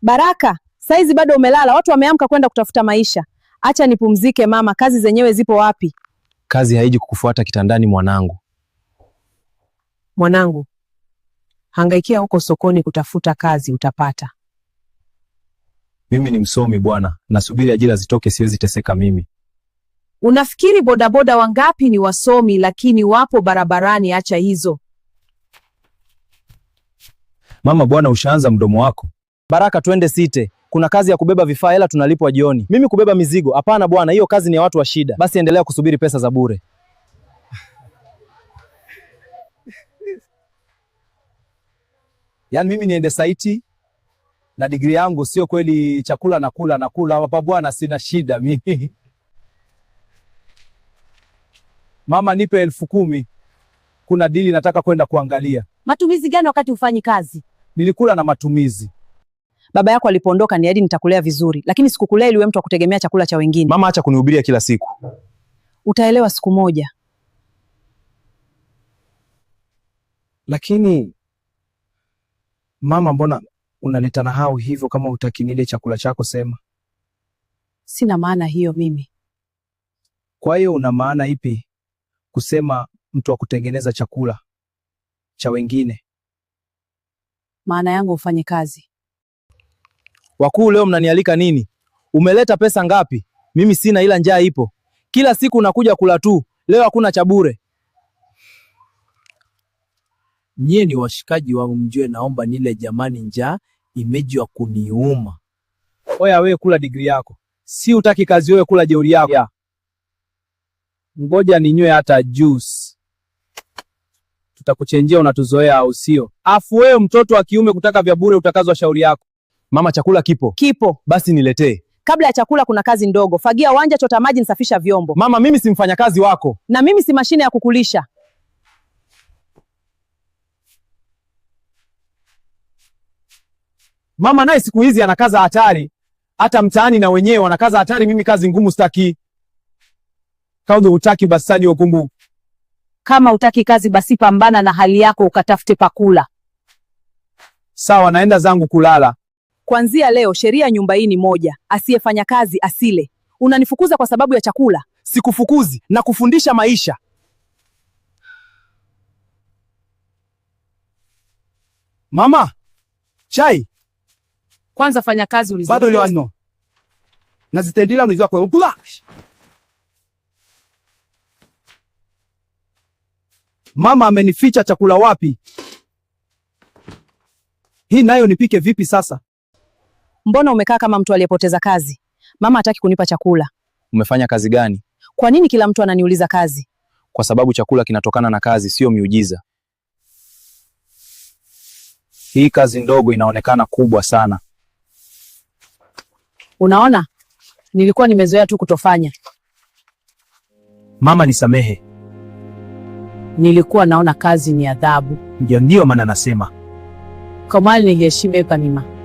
Baraka, saizi bado umelala, watu wameamka kwenda kutafuta maisha. Acha nipumzike mama, kazi zenyewe zipo wapi? Kazi haiji kukufuata kitandani mwanangu. Mwanangu, hangaikia huko sokoni kutafuta kazi, utapata. Mimi ni msomi bwana, nasubiri ajira zitoke, siwezi teseka mimi. Unafikiri bodaboda wangapi ni wasomi lakini wapo barabarani? Acha hizo. Mama bwana, ushaanza mdomo wako. Baraka, twende site, kuna kazi ya kubeba vifaa, hela tunalipwa jioni. Mimi kubeba mizigo? Hapana bwana, hiyo kazi ni ya watu wa shida. Basi endelea kusubiri pesa za bure. Yaani mimi niende saiti na digrii yangu, sio kweli? Chakula nakula nakula hapa bwana, sina shida mimi. Mama, nipe 10,000, kuna dili nataka kwenda kuangalia. Matumizi gani wakati hufanyi kazi? Nilikula na matumizi. Baba yako alipoondoka niahidi nitakulea vizuri, lakini sikukulea ili uwe mtu wa kutegemea chakula cha wengine. Mama, acha kunihubiria kila siku. Utaelewa siku moja. Lakini mama, mbona unaleta nahau hivyo? Kama hutaki nile chakula chako sema. Sina maana hiyo mimi. Kwa hiyo una maana ipi kusema mtu wa kutengeneza chakula cha wengine? Maana yangu ufanye kazi. Wakuu, leo mnanialika nini? Umeleta pesa ngapi? Mimi sina, ila njaa ipo. Kila siku unakuja kula tu, leo hakuna cha bure. Nyie ni washikaji wangu, mjue naomba nile jamani, njaa imejua kuniuma. Oya wewe, kula digrii yako, si utaki kazi wewe, kula jeuri yako ya. Ngoja ninywe hata juice, tutakuchenjia unatuzoea, au sio? Afu wewe mtoto wa kiume kutaka vya bure, utakazwa shauri yako. Mama, chakula kipo? Kipo. Basi niletee. Kabla ya chakula kuna kazi ndogo. Fagia wanja, chota maji, nisafisha vyombo. Mama, mimi si mfanyakazi wako. Na mimi si mashine ya kukulisha. Mama naye siku hizi anakaza hatari, hata mtaani na wenyewe wanakaza hatari. Mimi kazi ngumu sitaki. Kaudhi hutaki basi okumbu. Kama hutaki kazi basi pambana na hali yako ukatafute pakula. Sawa, naenda zangu kulala. Kuanzia leo sheria ya nyumba hii ni moja, asiyefanya kazi asile. Unanifukuza kwa sababu ya chakula? Sikufukuzi na kufundisha maisha. Mama, chai Kwanza fanya kazi ulizo. bado leo nazitendila kwa kula. Mama amenificha chakula wapi? Hii nayo nipike vipi sasa? Mbona umekaa kama mtu aliyepoteza kazi? Mama hataki kunipa chakula. Umefanya kazi gani? Kwa nini kila mtu ananiuliza kazi? Kwa sababu chakula kinatokana na kazi, sio miujiza. Hii kazi ndogo inaonekana kubwa sana. Unaona, nilikuwa nimezoea tu kutofanya. Mama, nisamehe. Nilikuwa naona kazi ni adhabu. Ndio maana nasema Komali niheshime panima.